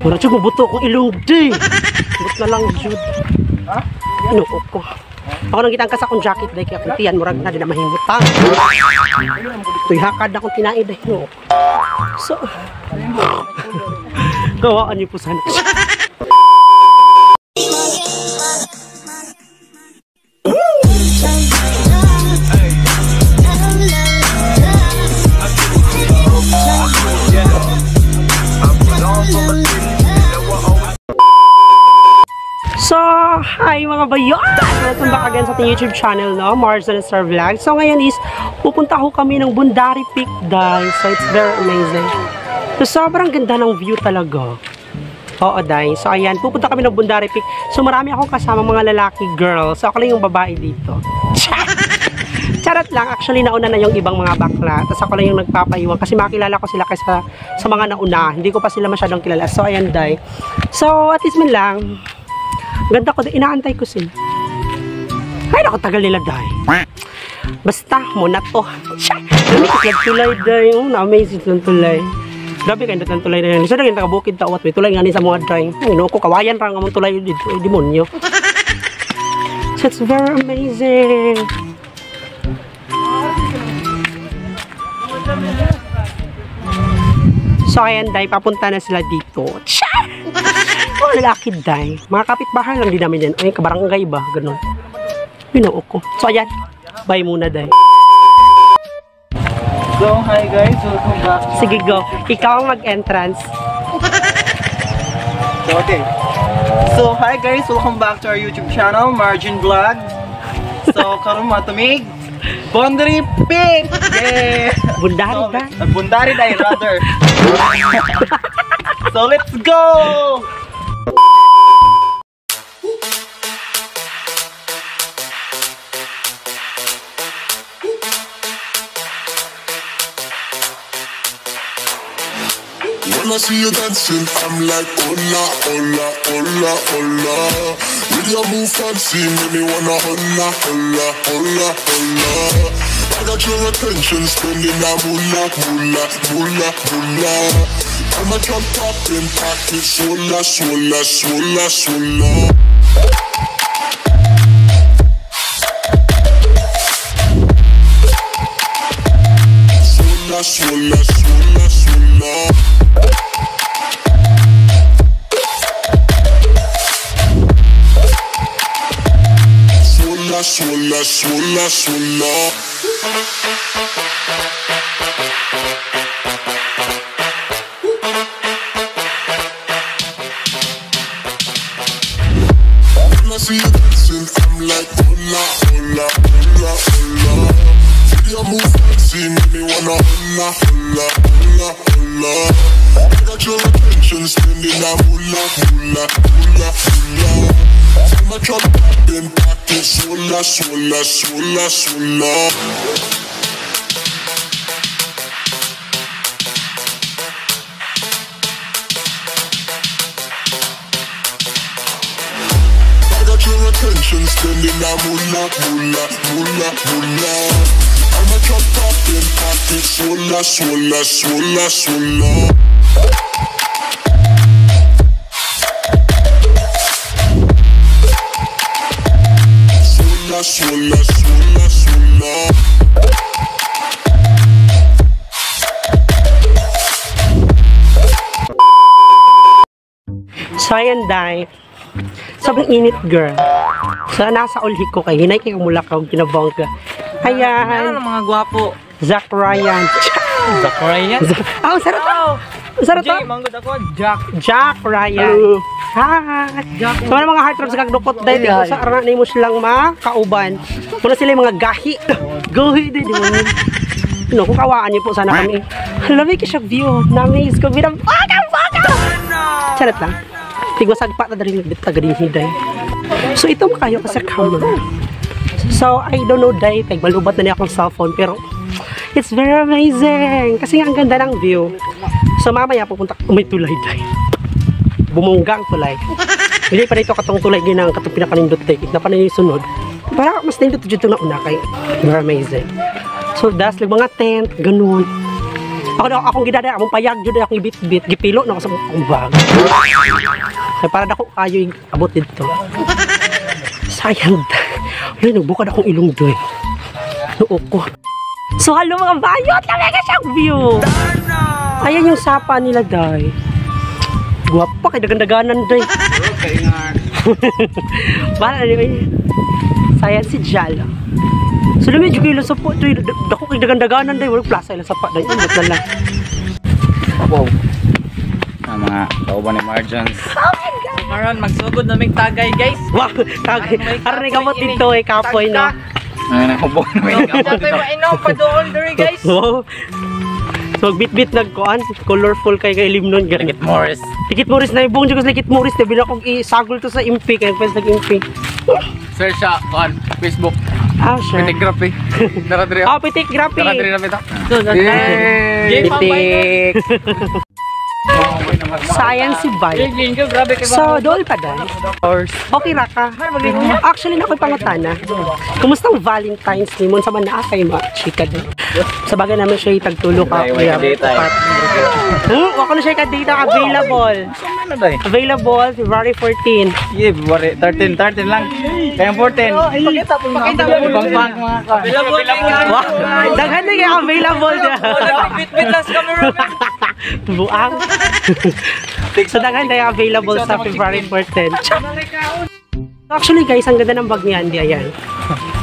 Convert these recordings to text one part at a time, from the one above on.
Mura jud mabuto akong ilong di. But na lang jud. Ha? Ano ko? Ako nang gitangkas akong jacket dahil kaya akong tiyan murag na di na mahimutang. Tuy hakad na akong tinai dahil no. So, gawaan niyo po sana. So, hi mga bayan! Welcome back again sa ating YouTube channel, no? Mars and Star Vlog. So, ngayon is, pupunta ho kami ng Bundari Peak, guys. So, it's very amazing. So, sobrang ganda ng view talaga. Oo, day. So, ayan, pupunta kami ng Bundari Peak. So, marami akong kasama mga lalaki girls. So, ako lang yung babae dito. Charot lang. Actually, nauna na yung ibang mga bakla. Tapos ako lang yung nagpapaiwan kasi makilala ko sila kaysa sa mga nauna. Hindi ko pa sila masyadong kilala. So, ayan, day. So, at least man lang, ganda ko, inaantay ko sila. Ay, naku, tagal nila, day. Basta, muna to. Siya! Dami tulay, day. Oh, na-amazing lang tulay. Grabe kayo ng tulay na yun. Isa na yung taga-bukid tawat. May tulay nga ni sa mga day. Ay, no, ko, kawayan rang among tulay dito. Ay, demonyo. So, it's very amazing. So, ayan, day. Papunta na sila dito. Siya! Mga lalaki, day. Mga kapitbahay lang din namin yan. Ay, kabarangay ba? Ganun. Pinoo ko. So, ayan. Bye muna, day. So, hi guys. Welcome back. Sige, go. Ikaw ang mag-entrance. So, okay. So, hi guys. Welcome back to our YouTube channel, Margin Vlog. So, karon matumig. Bundari Peak! Yeah! Bundari, so, day. Bundari, day, rather. So, let's go! When I see you dancing, I'm like, hola, hola, hola, hola. With your move fancy, make me wanna hola, hola, hola, hola. I got your attention, spending that moolah, moolah, moolah, moolah. I'm a jump up in pockets, hola, hola, hola, hola. Hola, hola, hola, hola. Sola, sola, sola. When I see you dancing, I'm like, hola, hola, hola, hola. Your move fancy, make me wanna hola, hola, hola, hola. I got your attention, spending that moolah, moolah, moolah, moolah. I'm a chop in pockets, sola, sola, sola, sola. I got your attention, spending that moolah, moolah, moolah, moolah. I'm a chop in pockets, sola, sola, sola, sola. Sola, sola, sola. So, ayan, day. Sobrang init, girl. So, nasa ulhi ko kay hinay kay kumulakaw, kinabongga. Ayan. Ano mga gwapo? Zach Ryan. Jack Ryan? Oh, sarap to. Sarap to. Jay, manggod ako. Jack. Jack Ryan. Hello. Hi. Jack. So, ano mga heartthrobs kag dukot dahil dito sa arna nimo silang makauban. Muna sila yung mga gahi. Gahi din mo. No, kung kawaan niyo po sana kami. Lamig siya view. Na-amaze ko. Binang baka baka. Charot lang. Tigwasag pa ta diri taga dinhi day. So ito makayo ka sa camera. So I don't know day kay malubat na niya akong cellphone pero it's very amazing kasi nga ang ganda ng view. So mamaya pupunta may tulay day. Bumunggang tulay. Hindi pa rito katong tulay ginang katong pinakanindot day. Na pa na yung sunod. Para mas nindot dito na una kay very amazing. So das like mga tent ganun. Ako na akong gidada, akong payag jud, akong ibit-bit, gipilo na ako sa akong bag. Kay para dako kayo abot dito. Sayang. Wala, nagbukad akong ilong doy. Noo ko. So hello mga bayot, lami ka siyang view. Ayan yung sapa nila, day. Guwapa kay dagandaganan, day. Bahala na ni Sayang si Jalo. So lami jud kayo sa po, day. Dako kay dagandaganan, day. Walang plaza ilang sapa, day. Ambot na lang. Wow. Ang mga kauban ni Marjons. Karon magsugod na mig tagay, guys. Wow, tagay. Aron kamot dito eh, kapoy no. Ay, nakubog na may Datoy mainom pa doon diri, guys. Wow. So bit-bit nagkuan, colorful kay kay ilim nun ganit. Likit Morris. Likit Morris na ibong jud ko sa Likit Morris, tabi na kong isagol to sa impi kay pwes nag-impi. Search siya, kuan, Facebook. Ah, sure. Pitik graph eh. Nara diri. Ah, pitik grabe. Nara diri na pita. Game Pitik. Sayang si Bay. Grabe kay So, dool pa dahil. Okay ra ka. Actually, na ako'y pangutana. Kumusta ang Valentine's ni mo? Sa man naa kay ma chika din. Sa bagay namin siya itagtulo ka. Ay, way ka data eh. Wako na siya ka-data available. Ano day? Available February 14. Yeah, February 13, 13 lang. Kaya 14. Pakita mo. Ibang bank mga ka. Wow! Daghan na kaya available niya. Bit-bit lang sa camera. Buang. So daghan na available sa February 14. Actually guys, ang ganda ng bag ni Andy, ayan.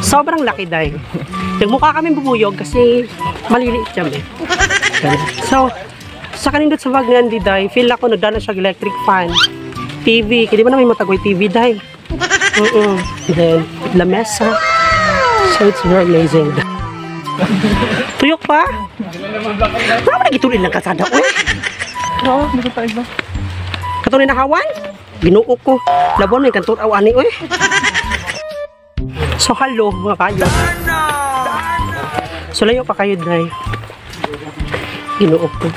Sobrang laki dahil. Nagmukha kami bubuyog kasi maliliit kami. Ganun. So, sa kanindot sa bag ni Andy dahil, feel ako nagdala siya og electric fan, TV, kaya di ba na may matagoy TV dahil? Oo. Then, lamesa. So, it's very amazing. Tuyok pa? Wala ba nagitulin lang kasada, uy? No? Katuloy na hawan? Ginuo ko. Labuan may kantor aw ani, uy. So, hello, mga kayo. So, layo pa kayo, day. Ginuo ko.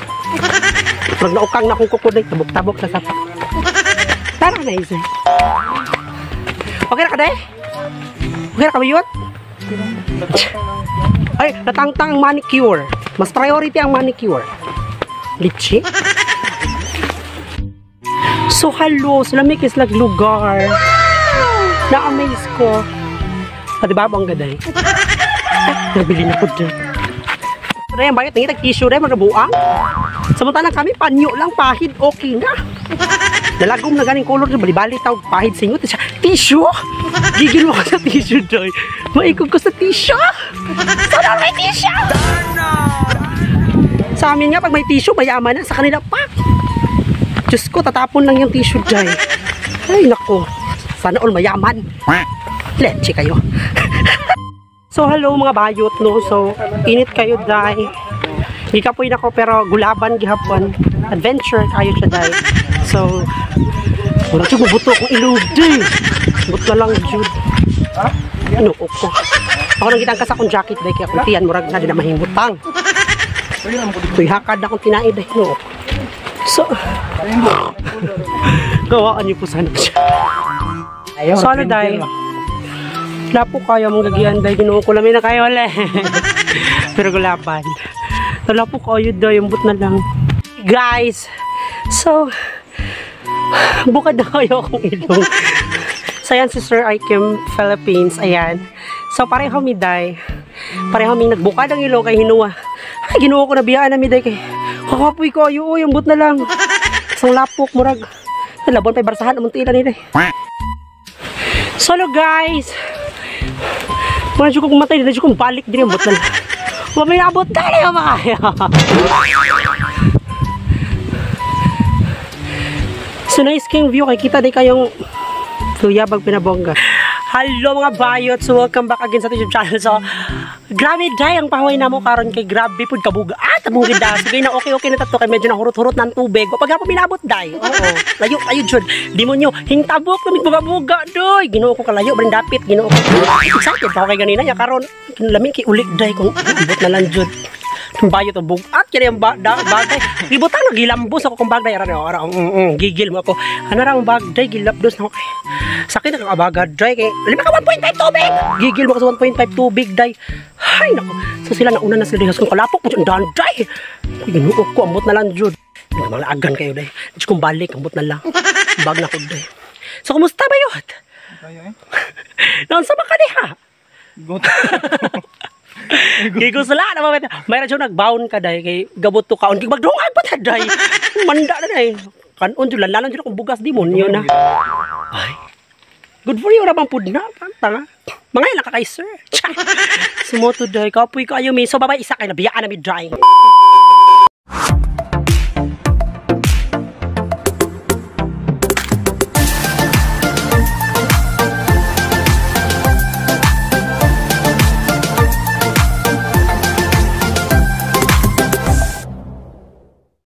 Pag naukang na akong kuko, day. Tabok-tabok sa sapa. Tara na, isa. Okay na ka, day? Okay na ka, bayot? Ay, natangtang ang manicure. Mas priority ang manicure. Litchi. So, hello. So, lamig is like lugar. Na-amaze ko. Ah, diba? Ang gaday. Ay, nabili na ko dyan. Pero bayot, nangitag tissue rin, mga buang. Samantalang kami, panyo lang, pahid, okay na. Dalagom na ganing color, bali-bali tawag, pahid singot. Tissue? Gigil mo ko sa tissue, Joy. Maikog ko sa tissue. Sana may tissue! Sa amin nga, pag may tissue, mayaman na. Sa kanila, pak! Diyos ko, tatapon lang yung tissue, Joy. Ay, nako. Sana all mayaman. Leche kayo. So, hello mga bayot, no? So, init kayo, day. Gikapoy na ko, pero gulaban gihapon. Adventure kayo siya, day. So, wala siya, mabuto akong ilog, day. But na lang, Jude. Ano ko? Ako nang gitang sa akong jacket, day. Kaya akong tiyan, murag na din na mahimutang. Tuy hakad na akong tinai, day. No. So, gawaan niyo po sana siya. So, ano, day? Lapo kayo mong gagian, day. Ginoo ko lamin na kayo, wala. Pero gulaban. Lapo kayo, day. Umbot na lang. Guys, so, bukad na kayo akong ilong. So, ayan si Sir Ikem Philippines. Ayan. So, pareho mi, day. Pareho mi nagbukad ang ilong kay hinuwa. Ay, Ginoo ko na biyaan na mi, day. Kay, kakapoy ko. Ayo, uy, umbot na lang. Isang lapok, murag. Nalabon pa'y barsahan. Among tila ni, day. So, hello guys. Wala dyan kong matay. Dyan kong balik din. Umbot na lang. Wala may naabot tayo, mga kayo. So, nice king view. Kay kita di kayong tuyabag pinabongga. Hello mga bayot. So, welcome back again sa YouTube channel. So, grabe day ang pahuway namo karon kay grabe pud kabuga. Ah, tabong ganda. So, na okay okay na tatlo kay medyo nahurot-hurot ng tubig. O pag minabot day. Oo. Layo kayo jud. Demonyo, hingtabok na buga-buga doy. Ginoo ko kalayo barin dapit Ginoo ko. Excited pa ako kay ganina ya karon. Lami kay ulik day kung ibot na lang jud. Bayo to bugat kini ang bagay. Gibutang nagilambos ako kung bagay ara ara gigil mo ako. Ano ra ang bagay gilabdos na ako. Sakit na kang abaga day kay lima ka 1.5 tubig. Gigil mo ka sa 1.5 tubig day. Hay nako. So sila nauna na sila dihas kung kalapok mo dyan day. Uy, Ginoo ko ambot na lang jud. Mga agan kayo day. Diyos kong balik ambot na lang. Bag na ko day. So kumusta ba yun? Kayo eh. Naunsa ba ka diha? Gutom. Kay gusto na naman. May radyo nagbaon ka day kay gabot to kaon kay magdungag pa ta day. Manda na day. Kanon jud lanlan jud akong bugas di mo niyo na. Ay. Good for you ra bang pud na tanga. Mga ilang ka kay sir. Tsa. Sumoto day kapoy kayo mi. So babay isa kay nabiyaan na mi drying.